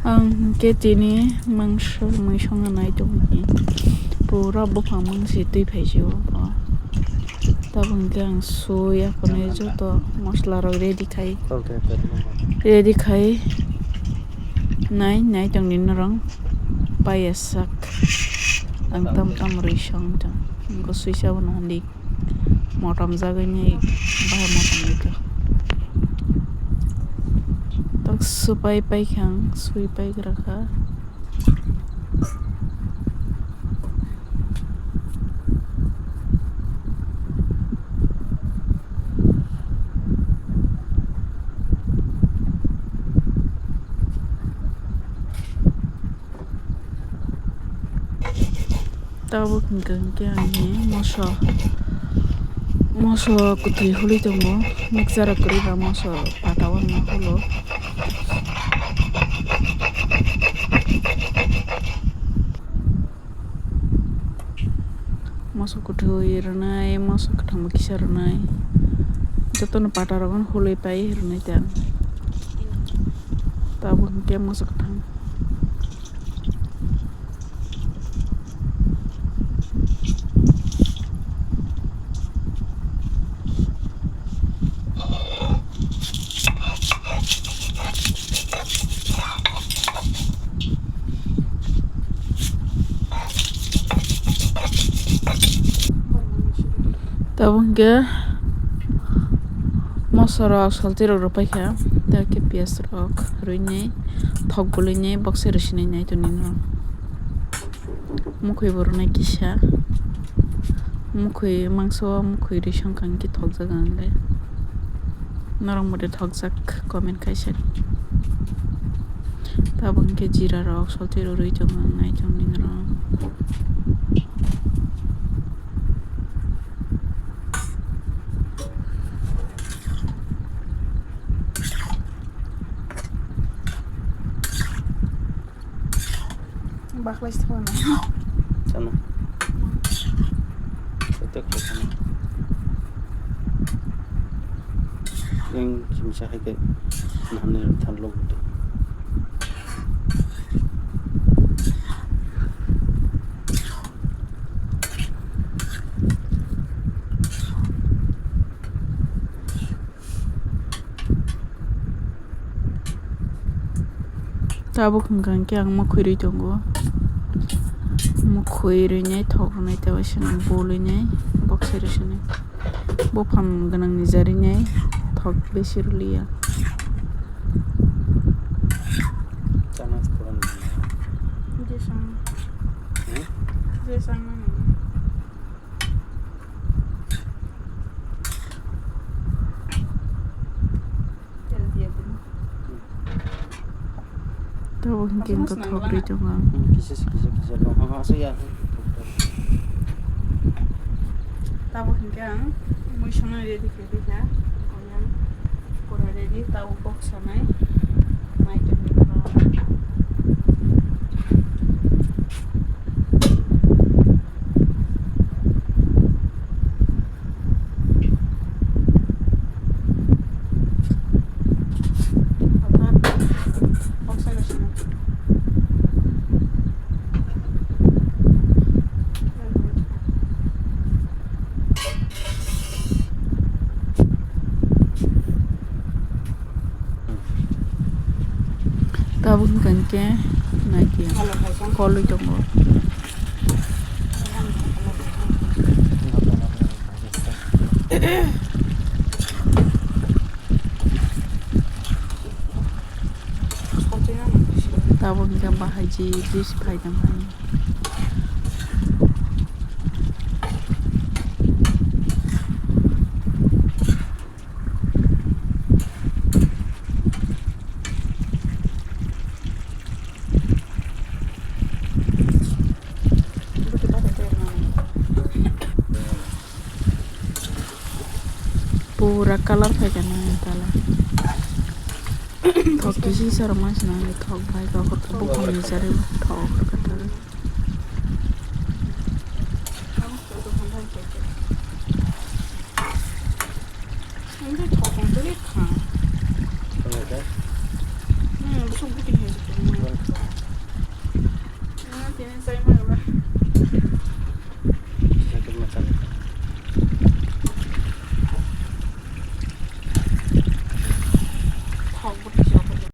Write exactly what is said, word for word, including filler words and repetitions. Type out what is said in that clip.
Ang hwnkhe tini mangso mui songna nai tongmani, pura buphang mangsi twi phaisio bo. Tabuk hwnkhe ang sui aphano joto mosola rok ready khai, ready khai nai nai tongni norok paiya sak. Ang tam tam rwi song tong, wngkha sui sabo no hwnwi. Motom jagwi ni bahai motom ni kha. Tak supai pai kha ang, sui pai gra kha. Tabuk hwnkhe hwnkhe ang moso, moso kwtwi hului tongo, mixer o kwrwi ba moso pata o wngma hulo. Moso kwthwi rwnai, moso kwthangbo kisa rwnai, jotono pata rok no hului pai rwnai ta. Tabuk hwnkhe moso kwthang. Tabuk hwnkhe moso rok salti rok rwpai kha, tei khe piyaj rok rwinai thok bwlwinai bokse rwsinai nai tongni no. Mukhwi bo rwnai kisa. Mukhwi mangso o mukhwi rwi songkha hwnkhe thokjak ang le. Norok mode thokjak comment khaisa. Tabuk hwnkhe jira rok, salti rok rwi tongo ang nai tongni norok. Bakhlai se thangna. Chana. Ete kho chana. Yang simsa hai ke namni than log de. Tabuk hwnkha hwnkhe ang mukhwi rwi tongo. Mukhwi rwinai thok rwnai tei waisa bol rwinai boksa rwsinai. Buphang gwnang ni jarinai thok besi rwliya. Chana se koran. Jesang. Hmm? Jesang mani. Tabuk hwnkhe ang kothok rwi tongo. Hmm, kisa se kisa kisa tongo. Ha, ha, aswk ya. Tabuk hwnkhe ang mui songna ready khe rikha. Kora ready, tabuk boksa nai. Mai tongwi. Tabuk hwnkha hwnkhe naidi kolwi tongo. Tabuk hwnkhe bahai ji bridge phaikha. Pura colour phaikha nang tala. Thok kisi sara mas nang thok bai ka hor ka bukhang ni sari thok ka ta. Hindi thok Kha. Thanglai kha. Hmm, bwswk bwtwi hai se tongma. Tini chai ma ba.